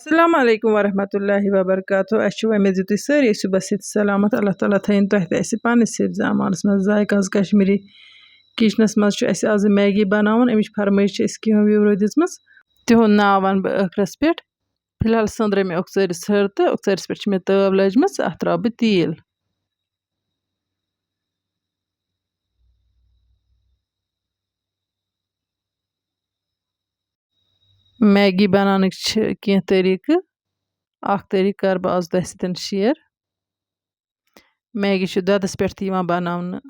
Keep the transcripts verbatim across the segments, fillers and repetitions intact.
السلام علیکم ورحمۃ اللہ وبرکاتہ۔ اَسہِ چھِ وۄمید زِ تُہۍ سٲری ٲسِو بس ییٚتہِ سلامت۔ اللہ تعالیٰ تھٲیِن تۄہہِ تہِ اَسہِ پنٛنِس حفظ امانَس منٛز۔ ذایقہ آز کشمیٖری کچنَس منٛز چھُ اَسہِ آز میگی بناوُن۔ اَمِچ فرمٲیش چھِ اَسہِ کینٛہو viewerو دِژمٕژ۔ تِہُنٛد ناو وَنہٕ بہٕ ٲخرَس پٮ۪ٹھ۔ فی الحال سٲنٛدرٲے مےٚ اوٚکژٲرِس ۂر تہٕ اوٚکژٲرِس پٮ۪ٹھ چھِ مےٚ تٲو لٔجمٕژ۔ اَتھ ترٛاوٕ بہٕ تیٖل۔ میگی بناونٕکۍ چھِ کینٛہہ طریٖقہٕ۔ اکھ طریٖقہٕ کرٕ بہٕ آز تۄہہِ سۭتۍ share۔ میگی چھِ دۄدَس پٮ۪ٹھ تہِ یِوان بناونہٕ۔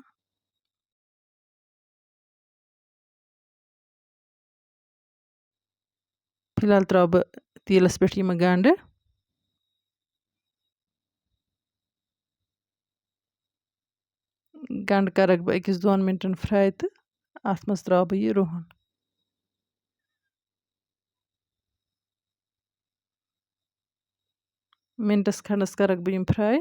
فی الحال ترٛاوٕ بہٕ تیٖلَس پٮ۪ٹھ یِم گنٛڈٕ۔ گنٛڈٕ کَرَکھ بہٕ أکِس دۄن مِنٹَن fry تہٕ اَتھ منٛز ترٛاوٕ بہٕ یہِ رُہَن۔ مِنٹَس کھنٛڈَس کَرَکھ بہٕ یِم fry۔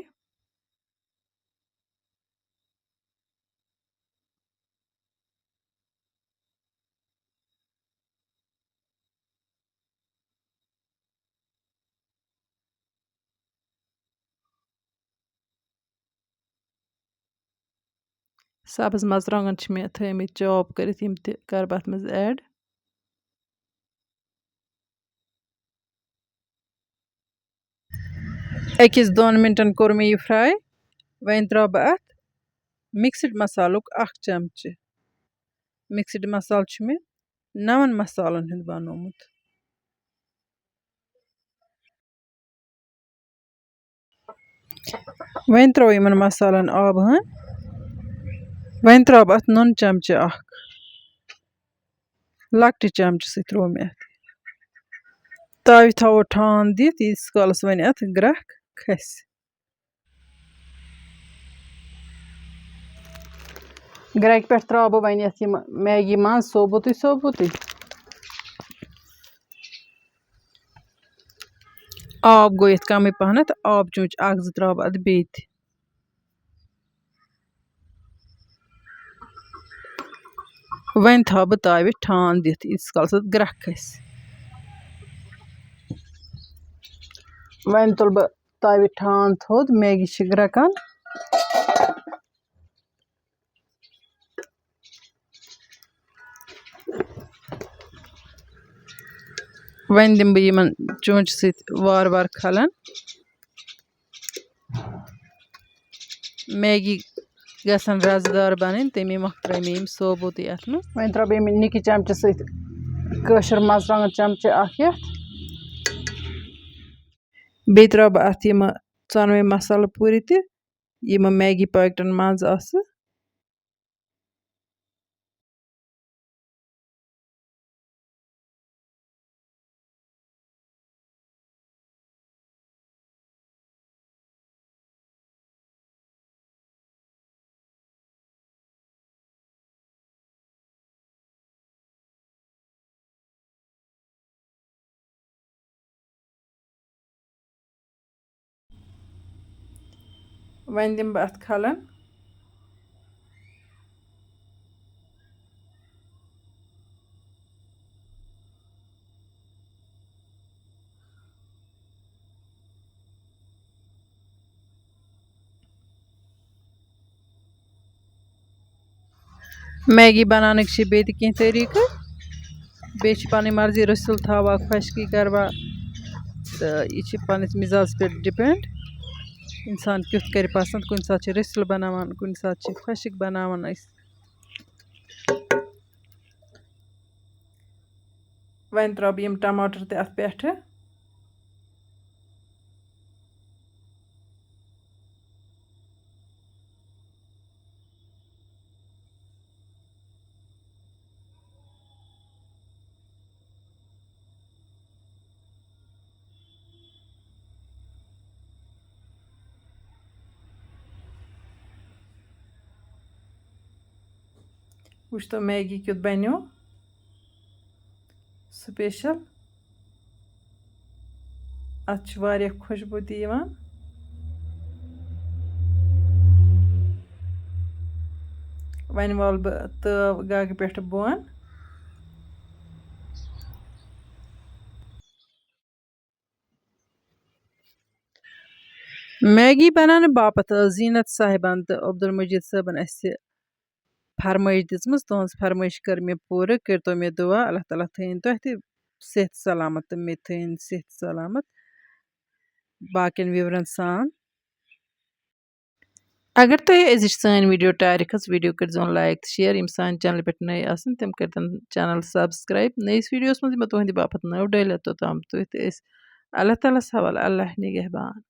سبٕز مرژٕوانٛگن چھِ مےٚ تھٲومٕتۍ chop کٔرِتھ، یِم تہِ کَرٕ بہٕ اَتھ منٛز add۔ أکِس دۄن مِنٹَن کوٚر مےٚ یہِ fry۔ وۄنۍ ترٛاوٕ بہٕ اَتھ mixed مصالُک اَکھ چمچہٕ۔ Mixed مصالہٕ چھُ مےٚ نَوَن مصالَن ہُنٛد بَنومُت۔ وۄنۍ ترٛاوو یِمَن مصالَن آبہٕ ہَن۔ وۄنۍ ترٛاوٕ بہٕ اَتھ نُن چمچہٕ اَکھ۔ لۄکٹہِ چمچہٕ سۭتۍ ترٛوو مےٚ اَتھ۔ تاوِ تھاوو ٹھانٛڈ دِتھ، ییٖتِس کالَس وۄنۍ اَتھ گرٛٮ۪کھ کھسہِ۔ گرٛٮ۪کہِ پٮ۪ٹھ ترٛاوٕ بہٕ وۄنۍ یَتھ یِم میگی منٛز ثوبوٗتٕے ثوبوٗتٕے۔ آب گوٚو یَتھ کَمٕے پَہنَتھ، آب چونٛچہِ اَکھ زٕ ترٛاوٕ بہٕ اَتھ بیٚیہِ تہِ۔ وۄنۍ تھاوٕ بہٕ تاوِ ٹھانٛڈ دِتھ، ییٖتِس کالَس اَتھ گرٛٮ۪کھ کھسہِ۔ وۄنۍ تُلہٕ بہٕ تاوِ ٹھانٛڈ تھوٚد، میگی چھِ گرٛٮ۪کان۔ وۄنۍ دِمہٕ بہٕ یِمَن چونٛچہِ سۭتۍ وارٕ وارٕ کھلَن۔ میگی گژھن رَزٕدار بَنٕنۍ، تَمے مۄکھ ترٛٲے مےٚ یِم ثوبوٗتٕے اَتھ منٛز۔ وۄنۍ ترٛاوٕ بہٕ یِمَن نِکہِ چمچہٕ سۭتۍ کٲشُر مرژٕوانٛگَن چمچہٕ اَکھ یَتھ۔ بیٚیہِ ترٛاوٕ بہٕ اَتھ یِمہٕ ژۄنوَے مصالہٕ پوٗرِ تہِ، یِمہٕ میگی packetن منٛز آسہٕ۔ وۄنۍ دِمہٕ بہٕ اَتھ کھلَن۔ میگی بناونٕکۍ چھِ بیٚیہِ تہِ کینٛہہ طریٖقہٕ۔ بیٚیہِ چھِ پَنٕنۍ مرضی رٔسِل تھاوان، خۄشکی کَروا، تہٕ یہِ چھِ پَنٕنِس مِزازَس پٮ۪ٹھ depend، اِنسان کیُتھ کَرِ پَسنٛد۔ کُنہِ ساتہٕ چھِ رٔسِل بَناوان، کُنہِ ساتہٕ چھِ خۄشِک بَناوان أسۍ۔ وۄنۍ ترٛاوٕ بہٕ یِم ٹماٹر تہِ اَتھ پٮ۪ٹھٕ۔ وٕچھتو میگی کیُتھ بنیو special۔ اَتھ چھِ واریاہ خوشبوٗ تہِ یِوان۔ وۄنۍ والہٕ بہٕ تٲو گَگہٕ پٮ۪ٹھٕ بۄن۔ میگی بناونہٕ باپتھ ٲس زیٖنت صاحبن تہٕ عبدالمجید صٲبن اَسہِ فرمٲیش دِژمٕژ۔ تُہنٛز فرمٲیش کٔر مےٚ پوٗرٕ۔ کٔرۍتو مےٚ دُعا، اللہ تعالیٰ تھٲیِن تۄہہِ تہِ صحت سلامت تہٕ مےٚ تہِ تھٲیِن صحت سلامت۔ باقین ویورن سان۔ اگر تۄہہِ أزِچ سٲنۍ ویڈیو ٹارِ کھٔژ، ویڈیو کٔرۍزیون لایک تہٕ شیئر۔ یِم سانہِ چینلہِ پٮ۪ٹھ نٔے آسن، تِم کٔرۍتن چینل سبسکرایب۔ نٔیِس ویڈیوس منٛز یِمو تُہنٛدِ باپتھ نٔو ڈٲلۍ، توٚتام تُہۍ تہٕ أسۍ۔ اللہ تعالیٰ ہس حوالہٕ، اللہ نگہبان۔